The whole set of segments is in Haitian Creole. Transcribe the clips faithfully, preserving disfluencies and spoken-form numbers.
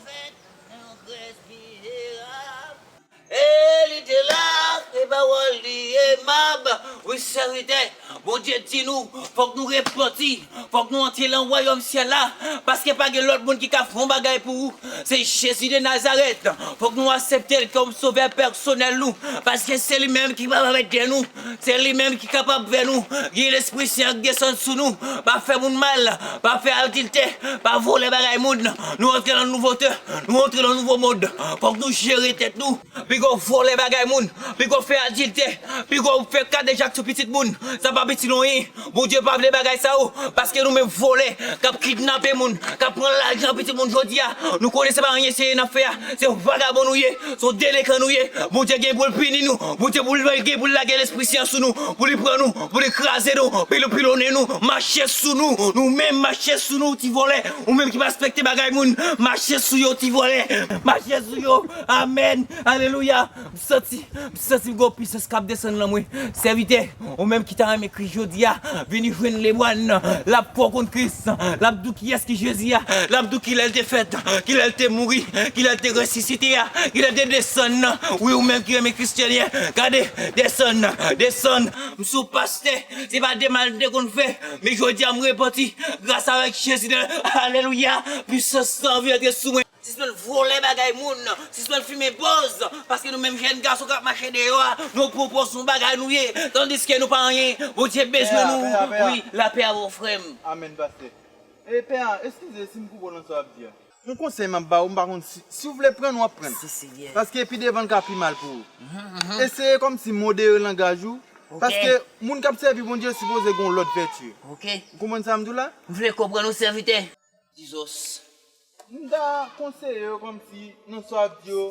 Fèt nan yon krès mizyerab. E li te la, e pawòl li emab. Wi, sèvitè, Bondye di nou, fòk nou repanti, fòk nou antre nan wayòm syèl la, paske pa gen lòt moun ki ka fè yon bagay pou ou. Se Jezi de Nazarèt. Fòk nou aksepte l kòm sovè pèsonèl nou, paske se li menm ki kapab ede nou. Se li menm ki kapab fè nou gen Lespri Sen an k desann sou nou. Pa fè moun mal, pa fè adiltè, pa vòlè bagay moun. Nou antre nan nouvote, nou antre nan nouvo mond. Fòk nou jere tèt nou. Piga w vòlè bagay moun, piga w fè adiltè, piga w fè kadejak sou pitit moun. Sa p ap itil anyen. Bondye pa vle bagay sa yo, paske nou menm vòlè k ap kidnape moun, k ap pran lajan pitit moun jodi a. Nou konnen se pa anyen serye n ap fè a. Se vagabon nou ye, se yon delenkan nou ye. Bondye gen pou l pini nou. Bondye pou l gen pou l lage Lespri Sen an sou nou, pou li pran nou, pou li kraze nou, pou li pilonnen nou, mache sou nou. Nou menm mache sou nou, ti vòlè. Ou menm ki pa respekte bagay moun, mache sou yo, ti vòlè. Mache sou yo. Amèn. Alelouya. M santi, m santi yon gwo pisans k ap desann nan mwen. Sèvitè, ou menm ki ta renmen Kris jodi a, vini jwenn Lebwann. L ap fè w konn Kris. L ap di w kiyès ki Jezi a. L ap di w kilè l te fèt, kilè l te mouri, kilè l te resisite a, kilè l te desann. Wi, ou menm ki renmen Kris, gade, desann, desann. M se yon pastè, se pa de mal m te konn fè, men jodi a m repanti. Gras avèk Jezi de, alelouya, pisans sa anvi antre sou mwen. Sispann vòlè bagay moun, sispann fimen pòz, paske nou menm jèn gason k ap mache deyò a, nou pran pòz yon bagay nou ye, tandiske nou pa anyen. Bondye bezwen nou. Wi, lapè avè w, frè m. Amèn, pastè. E pè a, eskize si m koupe w nan sa w ap di a. Yon konsèy m ap ba w, m pa konn si, si w vle pran l, w ap pran l. Paske pi devan l ka pi mal pou ou. Eseye kòmsi modere langaj ou, paske moun k ap sèvi Bondye sipoze gen yon lòt vèti. Ou konprann sa m di w la? M vle konprann ou, sèvitè. Jizòs. M ta konseye yo kòmsi nan sa w ap di yo,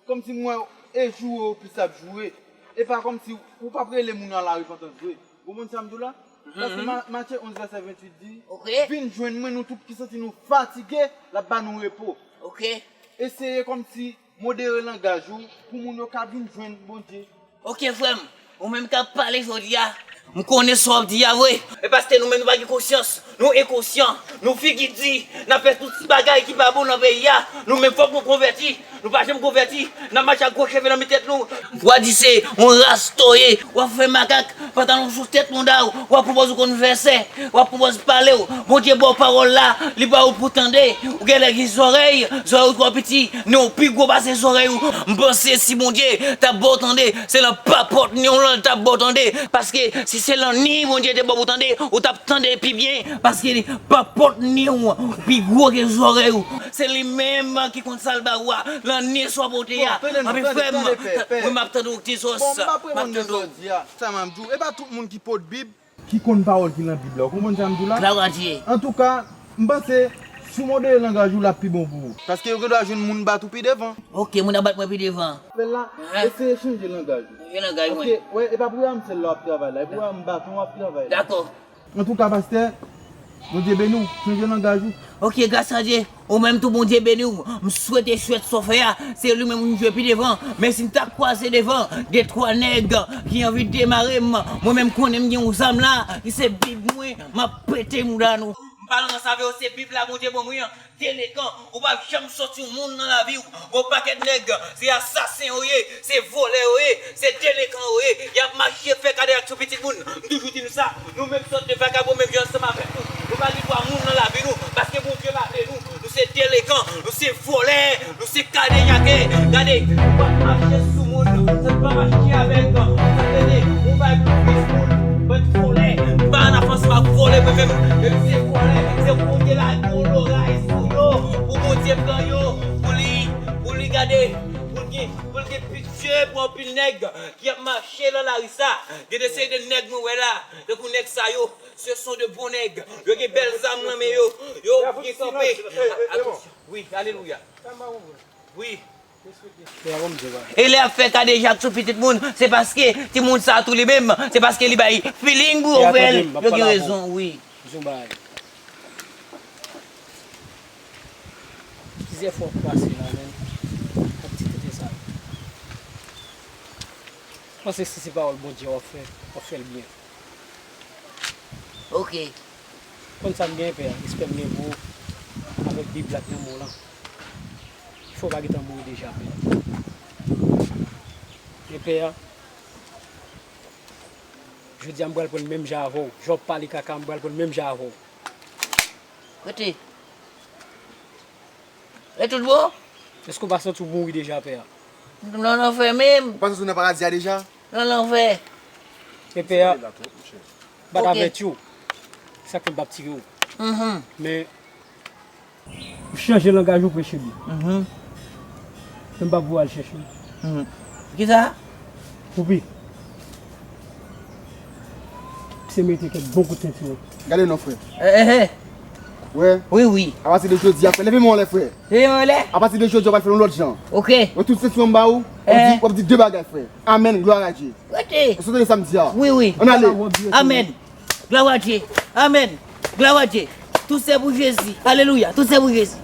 kòmsi m wè e joure ou plis ap joure. E pa kòmsi ou p ap rele moun an larepantans vre. Ou konprann sa m di w la? Paske Ma-, Matye onz vèsè venntuit di, vin jwenn mwen nou tout ki santi nou fatige, l ap ba nou repo. Eseye kòmsi modere langaj ou pou moun yo ka vin jwenn Bondye. Oke, frè m, ou menm k ap pale jodi a, m konnen sa w ap di a vre. E paske nou menm nou pa gen konsyans, nou enkonsyan, nou figi di, n ap fè tout ti bagay ki pa bon nan peyi a. Nou menm fòk nou konvèti, nou pa janm konvèti, n ap mache ak gwo cheve nan mi tèt nou. W a di se yon ras toye, w ap fè makak, pantalon sou tèt mouda w, w ap pwopòze w konn vèsè, w ap pwopòze pale w. Bondye ba w pawòl la, li ba w pou tande. Ou genlè gen zòrèy, zòrèy ou twò piti, nen w pi gwo pase zòrèy ou. M panse si Bondye t ap ba w tande, se nan papòt nen w lan l t ap ba w tande. Paske si se lan nen Bondye te ba w pou tande, ou t ap tande pi byen. Paske papòt nen w pi gwo ke zòrèy ou. Se li menm ki konn sa l ba ou a, lan nen sa w pote a. Anpi frè m, wi, m ap tande w, Jizòs. M ap tande w. Sa m ap di w, e pa tout moun ki pot Bib ki konn pawòl ki lan Bib la. Ou konprann sa m di w la? Glwa a Dye. Antouka, m panse, si w modere langaj ou, l ap pi bon pou ou. Paske yo gendwa jwenn moun bat ou pi devan. Oke, moun ap bat mwen pi devan. Fè l la, eseye chanje langaj ou. Chanje langaj mwen. Paske, wè, e pa pou ranm sèl la w ap travay la, e pou ranm baton w ap travay la. Dakò. Antouka, pastè, Bondye beni w, chanje langaj ou. Oke, gras a Dye. Ou menm tou, Bondye beni w. M swete chwèt sa w fè a, se li menm ou jwe pi devan. Men si m ta kwaze devan de twa nèg ki anvi demare m, mwen menm konnen m gen yon zam la, ki se Bib mwen, m ap pete mouda nou. M pa nan rans avè w, se Bib la Bondye ban mwen an. Delekan, ou p ap janm sòti yon moun nan lavi w. Gon pakèt nèg, se asasen yo ye, se vòlè yo ye, se delekan yo ye. Y ap mache fè kadejak sou pitit moun. M toujou di nou sa. Nou menm sòt de vagabon menm jan ansanm avèk nou. Nou pa gen dwa moun nan lavi nou, paske Bondye pa vle nou. Nou se delekan, nou se vòlè, nou se kadejake. Gade, nou pa mache sou moun, nou pa mache avèk, tande, nou pa plis moun, bann vòlè. M pa ann ap ansanm ak vòlè mwen menm. Menm se vòlè, se Bondye lage yon loray sou yo, pou Bondye pran yo, pou li, pou li gade, pou l gen, pou l gen pitye pou anpil nèg ki ap mache nan lari sa. Gen de seri de nèg mwen wè la, tankou nèg sa yo. Ce sont de bons nèg. Yo gen bèl zam nan men yo. Yo byen kanpe. Wi, alelouya. Wi. E lè y ap fè kadejak sou pitit moun, se paske timoun sa tou li menm, se paske li bay feeling pou yo fè l. Yo gen rezon, wi. Plizyè fwa w pase la menm ak ti tete sa yo. Panse si se pawòl Bondye w ap fè, w ap fè l byen. Oke. Konn sa m gen, pè a, respè m gen pou ou avèk Bib la k nan men w lan. Fò w pa gentan mouri deja, pè. E pè a, jodi a m pral pran menm jan avè w. Jan w ap pale kaka, m pral pran menm jan avè w. Kote? E tout bon? Èske w pa santi w mouri deja, pè a? M nan lanfè menm. Ou pa santi w nan paradi a deja? Nan lanfè. E pè a, m pa t avèti w. Se sa k fè m p ap tire w. Mhm. Men, ou chanje langaj ou preche byen. Mhm. Men m p ap voye al chèche w. Mhm. Kisa? Poupi. Se mete kèk bon kout tenti w. Gade non, frè. Eh, eh, eh. Wè. Wi, wi. Apati de jodi a, frè, leve men w anlè, frè. Leve men w anlè. Apati de jodi a, w pral fè yon lòt jan. Ok. Wè tout sesyon m ba ou, w ap di, w ap di de bagay, frè. Amèn, glwa a Dye. Rete. Èske w tande sa m di a? Wi, wi. Ann ale. Amèn. Glwa a Dye. Amèn. Glwa a Dye. Tout se pou Jezi. Alelouya. Tout se pou Jezi.